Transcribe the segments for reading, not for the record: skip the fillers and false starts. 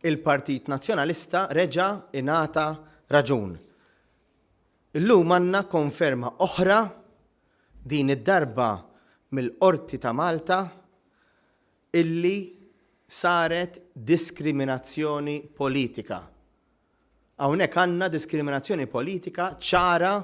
Il-Partit Nazzjonalista reġa' ingħata raġun. Illum għandna konferma oħra, din id-darba mill-Qorti ta' Malta, illi saret diskriminazzjoni politika. Hawnhekk għandna diskriminazzjoni politika ċara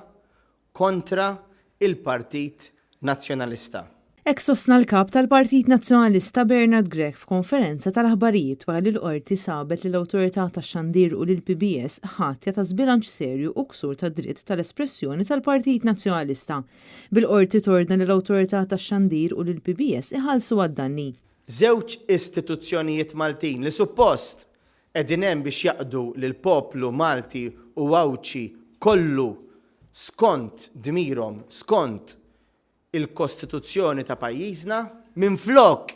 kontra il-Partit Nazzjonalista. Hekk sostna l-Kap tal-Partit Nazzjonalista Bernard Grech f'konferenza tal-aħbarijiet wara li l-Qorti sabet lill-Awtorità tax-Xandir u lill-PBS ħatja ta' żbilanċ serju u ksur tad-dritt tal-espressjoni tal-Partit Nazzjonalista, bil-Qorti tordna lill-Awtorità tax-Xandir u lill-PBS iħallsu għad-danni. Żewġ istituzzjonijiet Maltin li suppost qegħdin hemm biex jaqdu lill-poplu Malti u Għawdxi kollu skont dmirhom, skont il-Kostituzzjoni ta' pajjiżna, minflok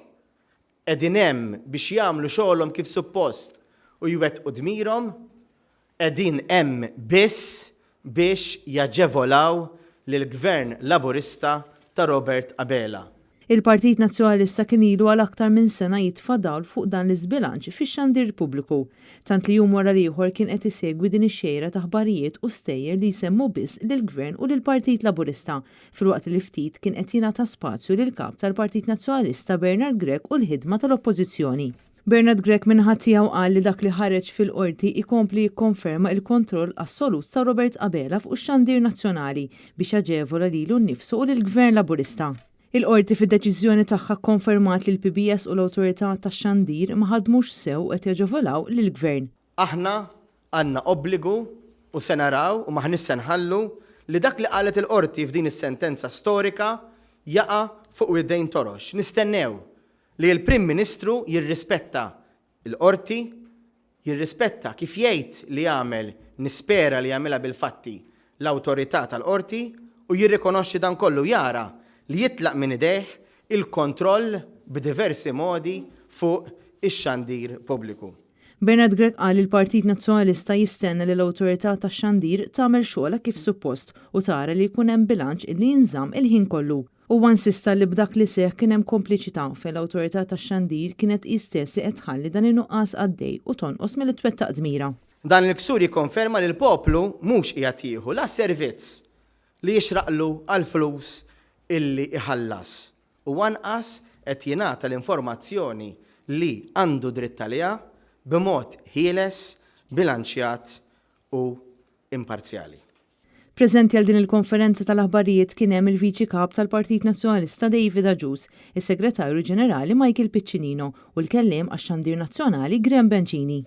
qegħdin hemm biex jagħmlu xogħolhom kif suppost u jwettqu dmirhom, qegħdin hemm biss biex jaġevolaw lill-Gvern Laburista ta' Robert Abela. Il-Partit Nazzjonalista kien ilu għal aktar minn sena jitfa' dawl fuq dan l-iżbilanċ fix-xandir pubbliku, tant li jum wara l-ieħor kien qed isegwi din ix-xejra ta' aħbarijiet u stejjer li jsemmu biss lill-Gvern u lill-Partit Laburista, filwaqt li ftit kien qed jingħata spazju lill-Kap tal-Partit Nazzjonalista Bernard Grech u l-ħidma tal-Oppożizzjoni. Bernard Grech min-naħa tiegħu qal li dak li ħareġ fil-Qorti jkompli jikkonferma il-kontroll assolut ta' Robert Abela fuq ix-xandir nazzjonali biex jaġevola lilu nnifsu u lill-Gvern Laburista. Il-Qorti fid-deċiżjoni tagħha kkonfermat li l-PBS u l-Awtorità tax-Xandir ma ħadmux sew u qed jaġevolaw lill-Gvern. Aħna għandna obbligu u se naraw u m'aħniex se nħallu li dak li qalet il-Qorti f'din is-sentenza storika jaqa' fuq widnejn torox. Nistennew Li l-Prim Ministru jirrispetta l-Qorti, jirrispetta, kif jgħid li jagħmel, nispera li jagħmilha bil-fatti, l-awtorità tal-Qorti u jirrikonoxxi dan kollu jara li jitlaq minn idejh il-kontroll b'diversi modi fuq ix-xandir pubbliku. Bernard Grech qal li l-Partit Nazzjonalista jistenna li l-Awtorità tax-Xandir tagħmel xogħolha kif suppost u tara li jkun hemm bilanċ illi jinżamm il-ħin kollu. Huwa insista li b'dak li seħħ kien hemm kompliċità fejn l-Awtorità tax-Xandir kienet hi stess li qed tħalli dan in-nuqqas għaddej u tonqos milli twettaq dmirha. Dan il-ksur jikkonferma li l-poplu mhux qiegħed jieħu la s-servizz li jixraqlu għall-flus illi iħallas u anqas qed jingħata l-informazzjoni li għandu dritt għaliha b'mod ħieles, bilanċjat u imparzjali. Preżenti għal din il-konferenza tal-aħbarijiet kien hemm il-Viċi Kap tal-Partit Nazzjonalista David Agius, is-Segretarju Ġenerali Michael Piccinino u l-Kelliem għax-Xandir Nazzjonali Graham Bencini.